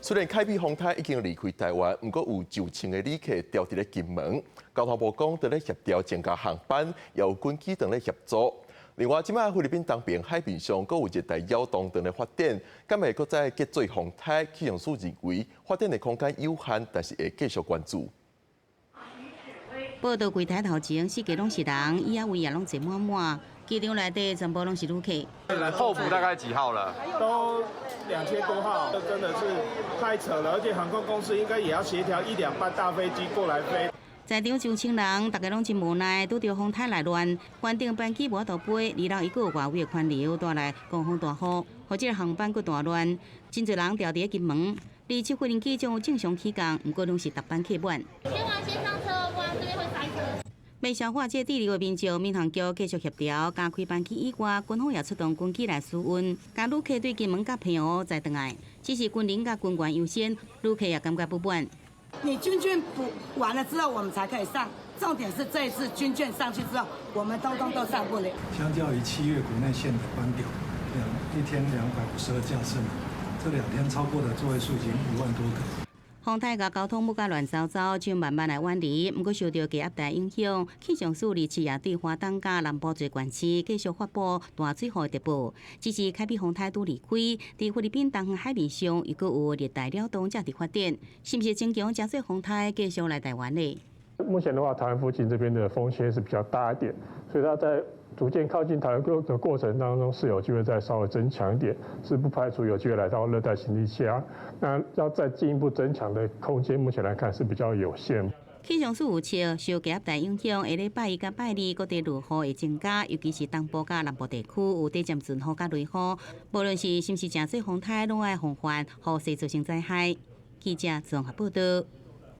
雖然凱比風颱已經離開臺灣，毋過有上千个旅客牢佇咧金門。交通部講，佇咧協調增加航班，也有軍機佇咧協助。另外，這擺菲律賓東邊海面上閣有熱帶擾動佇咧發展，敢會閣再結做風颱？氣象署認為發展的空間有限，但是會繼續關注。報到櫃台頭前，四界攏是人，椅仔位也攏坐滿滿。機場內底全部攏是旅客。候補大概幾號了？都2000多號，這真的是太扯了。而且航空公司應該也要協調一兩班大飛機過來飛。在場上千人，大家攏真無奈，拄著風颱來亂，原定班機無法度飛，二樓閣有外圍的環流帶來狂風大雨，予這个航班閣大亂，真濟人牢佇咧金門。27飛行機將有正常起降，毋過攏是逐班客滿。千萬先上車，不然這邊會塞車。欲消化這滯留的民眾，民航局繼續協調加開班機以外，軍方也出動軍機來輸運，共旅客對金門佮澎湖載轉來。只是軍人佮軍員優先，旅客也感覺不滿。你軍券補完了之後，我們才可以上。重點是這一次軍券上去之後，我們通通都上不了。相較於7月國內線的班表，一天252架次嘛，這2天超過的座位數已經5萬多個。風颱共交通舞甲亂糟糟，正慢慢來遠離。毋過受著低壓帶影響，氣象署27也對花東佮南部濟縣市繼續發布大水雨的特報。只是凱比風颱拄離開，佇菲律賓東方海面上又閣有熱帶擾動正佇發展，是毋是增強誠濟風颱繼續來台灣呢？目前的話，台灣附近這邊的風切是比較大一點，所以它在逐漸靠近台灣的過程當中，是有機會再稍微增強一點，是不排除有機會來到熱帶性低氣壓。那要再進一步增強的空間，目前來看是比較有限。氣象署預測，受低壓帶影響，下禮拜一佮拜二各地落雨會增加，尤其是東部佮南部地區有短暫陣雨佮雷雨。無論是毋是誠濟風颱，攏愛防範雨勢造成災害。記者綜合報道。